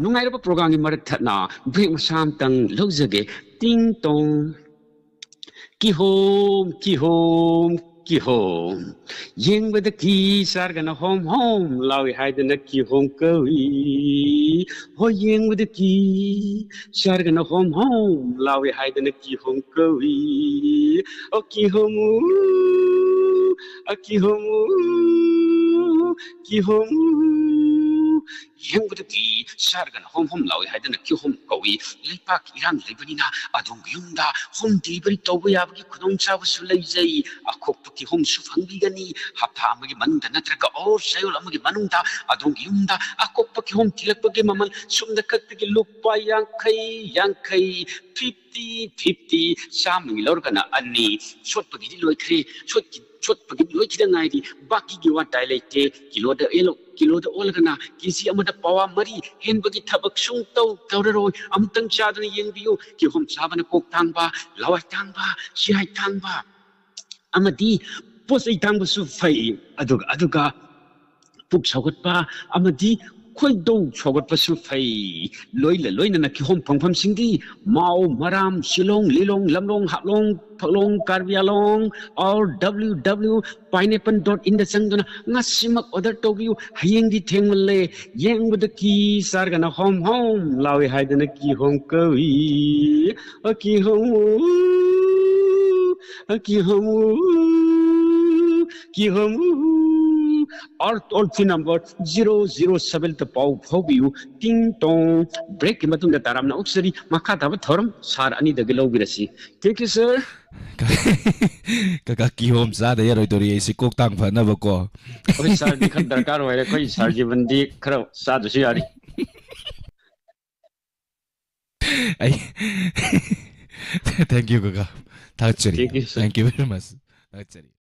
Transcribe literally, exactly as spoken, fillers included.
ꯅꯨꯡꯉꯥꯏꯔꯕ ꯄ꯭ꯔꯣꯒ꯭ꯔꯥꯝꯒꯤ ꯃꯔꯛ ꯊꯠꯅ ꯕ꯭ꯔꯦꯛ ꯃꯆꯥ ꯑꯃꯇꯪ ꯂꯧꯖꯒꯦ꯫ ꯇꯤꯡ ꯇꯣꯡ꯫ ꯀꯤꯍꯣꯝ, ꯀꯤꯍꯣꯝ, ꯀꯤꯍꯣꯝ꯫ ꯌꯦꯡꯕꯗ ꯀꯤ ꯆꯥꯔꯒꯅ ꯍꯣꯝ ꯍꯣꯝ ꯂꯥꯎꯏ ꯍꯥꯏꯗꯅ ꯀꯤꯍꯣꯝ ꯀꯧꯏ꯫ ꯍꯣꯏ, ꯌꯦꯡꯕꯗ ꯀꯤ ꯆꯥꯔꯒꯅ ꯍꯣꯝ ꯍꯣꯝ ꯂꯥꯎꯏ ꯍꯥꯏꯗꯅ ꯀꯤꯍꯣꯝ ꯀꯧꯏ꯫ ꯑꯣ ꯀꯤꯍꯣꯝ, ꯑ ꯀꯤꯍꯣꯝ, ꯀꯤꯍꯣꯝ꯫ ꯌꯦꯡꯕꯗ ꯀꯤ ꯆꯥꯔꯒꯅ ꯍꯣꯝ ꯍꯣꯝ ꯂꯥꯎꯏ ꯍꯥꯏꯗꯅ ꯀꯤꯍꯣꯝ ꯀꯧꯏ꯫ ꯂꯩꯄꯥꯛꯀꯤ ꯏꯔꯥꯡ ꯂꯩꯕꯅꯤꯅ ꯑꯗꯣꯝꯒꯤ ꯌꯨꯝꯗ ꯍꯣꯝ ꯗꯤꯂꯤꯚꯔꯤ ꯇꯧꯕ ꯌꯥꯕꯒꯤ ꯈꯨꯗꯣꯡꯆꯥꯕꯁꯨ ꯂꯩꯖꯩ꯫ ꯑꯈꯣꯛꯄ ꯀꯤꯍꯣꯝꯁꯨ ꯐꯪꯕꯤꯒꯅꯤ꯫ ꯍꯞꯇꯥ ꯑꯃꯒꯤ ꯃꯅꯨꯡꯗ ꯅꯠꯇ꯭ꯔꯒ ꯑꯣꯐ ꯆꯌꯣꯜ ꯑꯃꯒꯤ ꯃꯅꯨꯡꯗ ꯑꯗꯣꯝꯒꯤ ꯌꯨꯝꯗ ꯑꯀꯣꯛꯄ ꯀꯤꯍꯣꯝ ꯊꯤꯜꯂꯛꯄꯒꯤ ꯃꯃꯜ ꯁꯨꯞꯅ ꯈꯛꯇꯒꯤ ꯂꯨꯄꯥ ꯌꯥꯡꯈꯩ, ꯌꯥꯡꯈꯩ, ꯐꯤꯐꯇꯤ, ꯐꯤꯐꯇꯤ꯫ ꯆꯥꯝꯃꯒꯤ ꯂꯧꯔꯒꯅ ꯑꯅꯤ꯫ ꯁꯣꯠꯄꯒꯤꯗꯤ ꯂꯣꯏꯈ꯭ꯔꯦ꯫ ꯁꯣꯠꯈꯤ-, ꯁꯣꯠꯄꯒꯤꯗꯤ ꯂꯣꯏꯈꯤꯗ ꯉꯥꯏꯔꯤ꯫ ꯕꯥꯀꯤꯒꯤ ꯋꯥꯇꯥꯏ ꯂꯩꯇꯦ꯫ ꯀꯤꯂꯣꯗ ꯑꯦꯂꯣ-, ꯀꯤꯂꯣꯗ ꯑꯣꯜꯂꯒꯅ ꯀꯦꯖꯤ ꯑꯃꯗ ꯄꯋꯥ ꯃꯔꯤ ꯍꯦꯟꯕꯒꯤ ꯊꯕꯛ ꯁꯨꯡꯇꯧ ꯇꯧꯔꯔꯣꯏ꯫ ꯑꯃꯨꯛꯇꯪ ꯆꯥꯗꯨꯅ ꯌꯦꯡꯕꯤꯌꯨ꯫ ꯀꯤꯍꯣꯝ ꯆꯥꯕꯅ ꯀꯣꯛ ꯇꯥꯡꯕ, ꯂꯋꯥꯏ ꯇꯥꯡꯕ, ꯆꯤꯔꯥꯏ ꯇꯥꯡꯕ ꯑꯃꯗꯤ ꯄꯣꯠ ꯆꯩ ꯇꯥꯡꯕꯁꯨ ꯐꯩ꯫ ꯑꯗꯨꯒ, ꯑꯗꯨꯒ ꯄꯨꯛ ꯁꯧꯒꯠꯄ ꯑꯃꯗꯤ ꯈꯣꯏꯗꯧ ꯁꯧꯒꯠꯄꯁꯨ ꯐꯩ꯫ ꯂꯣꯏꯅ ꯂꯣꯏꯅꯅ ꯀꯤꯍꯣꯝ ꯐꯪꯐꯝꯁꯤꯡꯗꯤ ꯃꯥꯎ, ꯃꯔꯥꯝ, ꯁꯤꯂꯣꯡ, ꯂꯤꯂꯣꯡ, ꯂꯝꯂꯣꯡ, ꯍꯥꯞꯂꯣꯡ, ꯐꯛꯂꯣꯡ, ꯀꯥꯔꯕꯤ ꯑꯂꯣꯡ, or W W pineapple dot in ꯗ ꯆꯪꯗꯨꯅ ꯉꯁꯤꯃꯛ ꯑꯣꯔꯗꯔ ꯇꯧꯕꯤꯌꯨ꯫ ꯍꯌꯦꯡꯗꯤ ꯊꯦꯡꯃꯜꯂꯦ꯫ ꯌꯦꯡꯕꯗ ꯀꯤ ꯆꯥꯔꯒꯅ ꯍꯣꯝ ꯍꯣꯝ ꯂꯥꯎꯏ ꯍꯥꯏꯗꯅ ꯀꯤꯍꯣꯝ ꯀꯧꯏ꯫ ꯑ ꯀꯤꯍꯣꯝ, ꯑ ꯀꯤꯍꯣꯝ, ꯀꯤꯍꯣꯝ꯫ Our toll free number zero zero ꯁꯚꯦꯟꯗ ꯄꯥꯎ ꯐꯥꯎꯕꯤꯌꯨ꯫ ꯇꯤꯡ ꯇꯣꯡ꯫ ꯕ꯭ꯔꯦꯛꯀꯤ ꯃꯇꯨꯡꯗ ꯇꯔꯥꯝꯅ ꯑꯣꯛꯆꯔꯤ꯫ ꯃꯈꯥ ꯇꯥꯕ ꯊꯧꯔꯝ ꯁꯥꯔ ꯑꯅꯤꯗꯒꯤ ꯂꯧꯕꯤꯔꯁꯤ꯫ Thank you, sir. ꯀꯀꯥ ꯀꯤꯍꯣꯝ ꯆꯥꯗ ꯌꯥꯔꯣꯏꯗꯧꯔꯤ ꯑꯩꯁꯦ ꯀꯣꯛ ꯇꯥꯡ ꯐꯅꯕꯀꯣ꯫ ꯑꯩꯈꯣꯏ ꯁꯥꯔꯗꯤ ꯈꯔ ꯗꯔꯀꯥꯔ ꯑꯣꯏꯔꯦ꯫ ꯑꯩꯈꯣꯏ ꯁꯥꯔ ꯖꯤꯕꯟꯗꯤ ꯈꯔ ꯆꯥꯗ꯭ꯔꯁꯨ ꯌꯥꯔꯤ꯫ ꯑꯩ Thank you, ꯀꯀꯥ꯫ ꯊꯥꯒꯠꯆꯔꯤ꯫ Thank you, sir. Thank you very much. ꯊꯥꯒꯠꯆꯔꯤ꯫